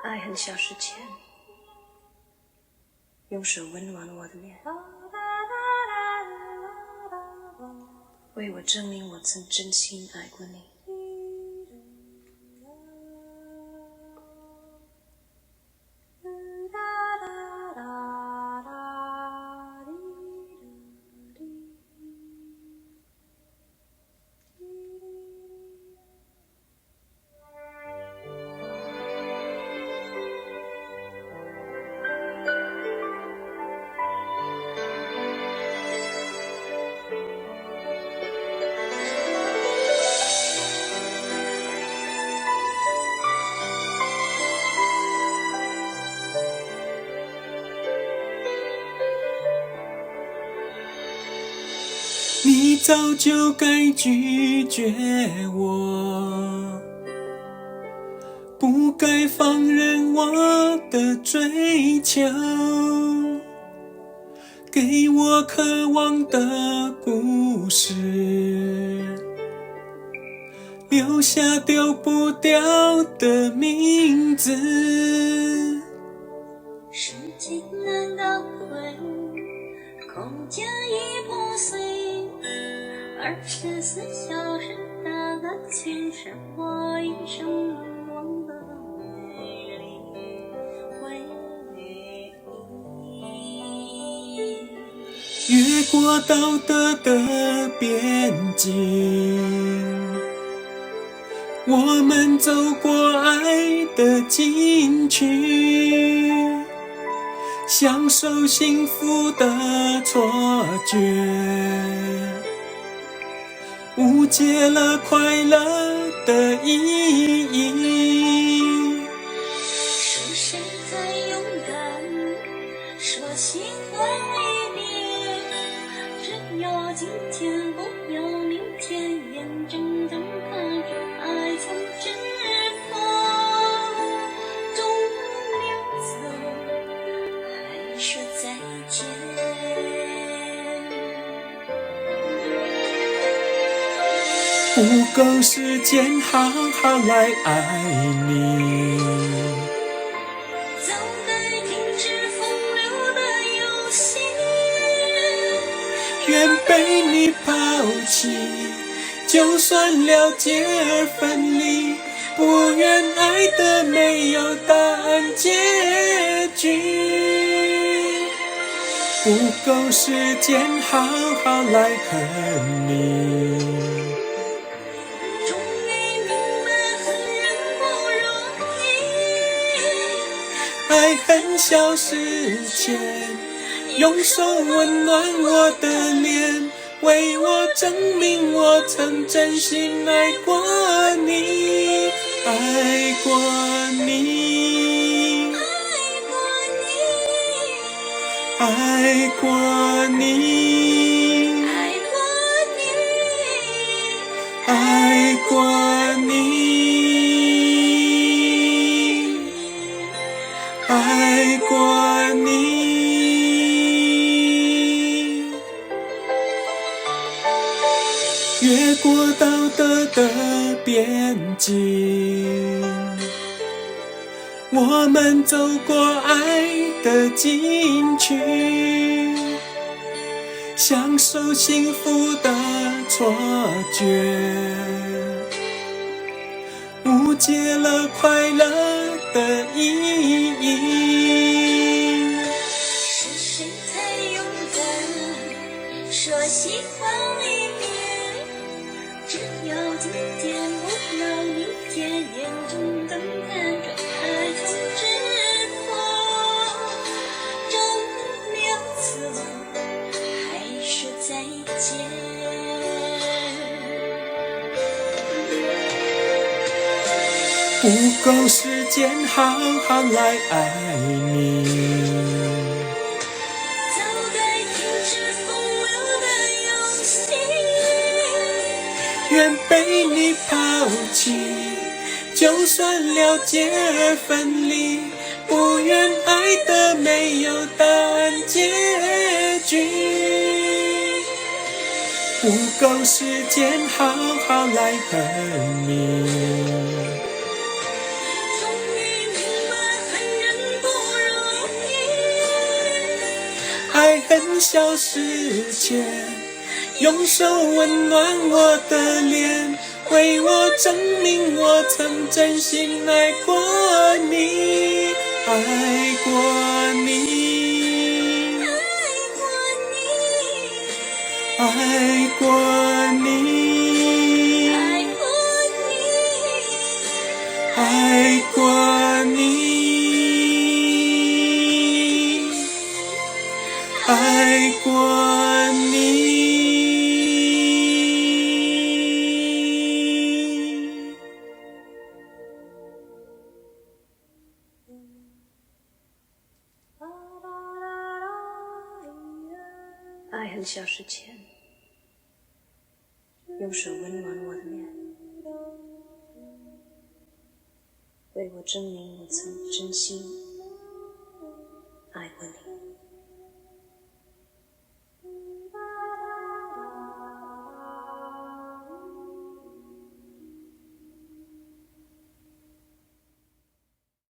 愛恨消失前，用手溫暖我的臉，為我證明我曾真心愛過你。你早就該拒絕我，不該放任我的追求，給我渴望的故事，留下丟不掉的名字。時間難倒回，空間已破碎。24小時打個圈，是我一生難忘的美麗回憶。越過道德的邊境，我們走過愛的禁區，享受幸福的錯覺，誤解了快樂的意義。是誰在勇敢說喜歡離別？只要今天，不要明天，眼睜睜看着愛從指縫中溜走，還說再見。不夠時間好好來愛你，早該停止風流的遊戲，願被你拋棄，就算了解而分離，不願愛的沒有答案結局。不夠時間好好來恨你，終於明白恨人不容易。愛恨消失前，用手溫暖我的臉，為我證明我曾真心愛過你，愛過你，愛過你，愛過你，愛過你，愛過你，愛過你。越過道德的邊境，我們走過愛的禁區，享受幸福的錯覺，誤解了快樂的意義。是誰太勇敢說喜歡離別？只要今天，不要明天，眼睜睜看着愛從指縫中溜走，還說再見。不夠時間好好來愛你，早該停止風流的遊戲，願被你拋棄，就算了解而分離，不願愛的沒有答案結局。不夠時間好好來恨你，終於明白恨消失前，用手溫暖我的臉，為我證明我曾真心愛過你，愛過你，愛過愛過你，你，愛過你，愛過你，愛過你。愛恨消失前，用手溫暖我的臉，為我證明我曾真心愛過你。